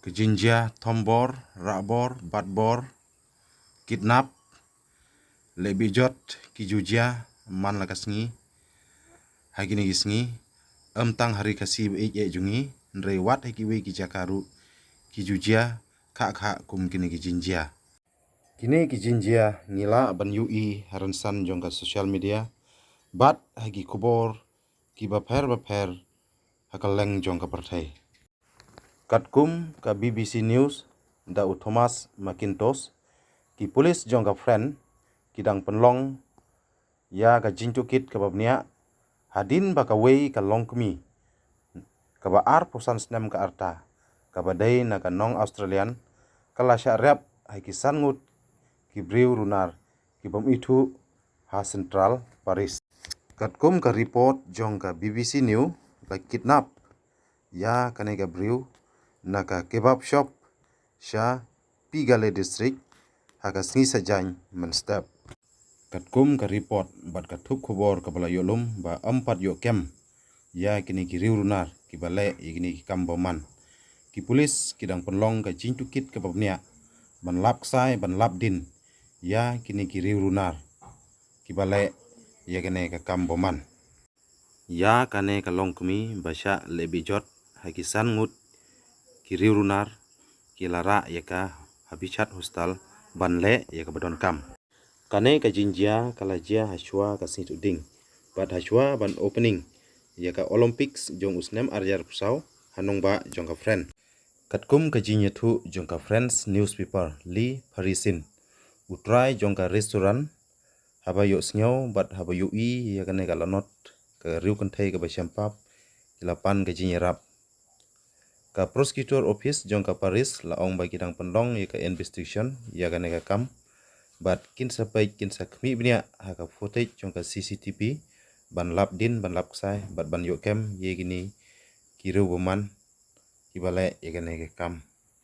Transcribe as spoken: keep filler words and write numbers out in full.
Ka jingjia thombor, rahbor, batbor, kidnap, lehbijot ki ju jia man la ka sngi ha kine ki sngi, ym tang ha Ri Khasi ba ïeit ïeit jong ngi, hynrei wat ha kiwei ki jaka ruh ki ju jia khah khah kum kine ki jingjia. Kine ki jingjia ngi lah ban ïohi ha rynsan jong ka social media bad ha ki khubor kiba pher bapher ha kylleng jong ka pyrthei. Katkum ka B B C News da u Thomas McIntosh, ki pulit jong ka France ki dang pynlong ïa ka jingtohkit kaba bniah hadien ba kawei ka longkmie kaba arphew san snem ka rta, kaba dei na ka nong Australian, ka la shah rep ha ki san ngut ki briew runar ki bym ithuh ha Central Paris. Katkum ka report jong ka B B C News, la kidnap ïa kane ka briew na ka kebab shop sha Pigalle District ha ka sngi Saitjaiñ mynstep. Katkum ka report bad ka thup khubor kaba la ïoh lum ba ym pat ïoh kem ïa kine ki riew runar kiba leh ïa kine ki kam bymman, ki pulit ki dang pynlong ka jingtohkit kaba bniah ban lap ksai ban lap dien ïa kine ki riew runar kiba leh ïa kane ka kam bymman. Ïa kane ka longkmie ba shah lehbijot ha ki san ngut ki riew runar ki la rah ïa ka ha Bichat Hostel ban leh ïa kaba donkam. Kane ka jingjia ka la jia ha shuwa ka Sngi Thohdieng bad ha shuwa ban opening ïa ka Olympics jong u snem ar hajar arphew saw ha nongbah jong ka France. Katkum ka jingïathuh jong ka French newspaper Le Parisien, u trai jong ka restaurant haba ïohsngew bad haba ïohi ïa kane ka lanot ka riewkynthei kaba shempap, ki la pan ka jingïarap. Ka prosecutor office jong ka Paris la ong ba ki dang pynlong ïa ka investigation ïa kane ka kam bad kin sa peit kin sa khmih bniah ha ka footage jong ka C C T V ban lap dien ban lap ksai bad ban ïoh kem ïa kine ki riew bymman kiba leh ïa kane ka kam.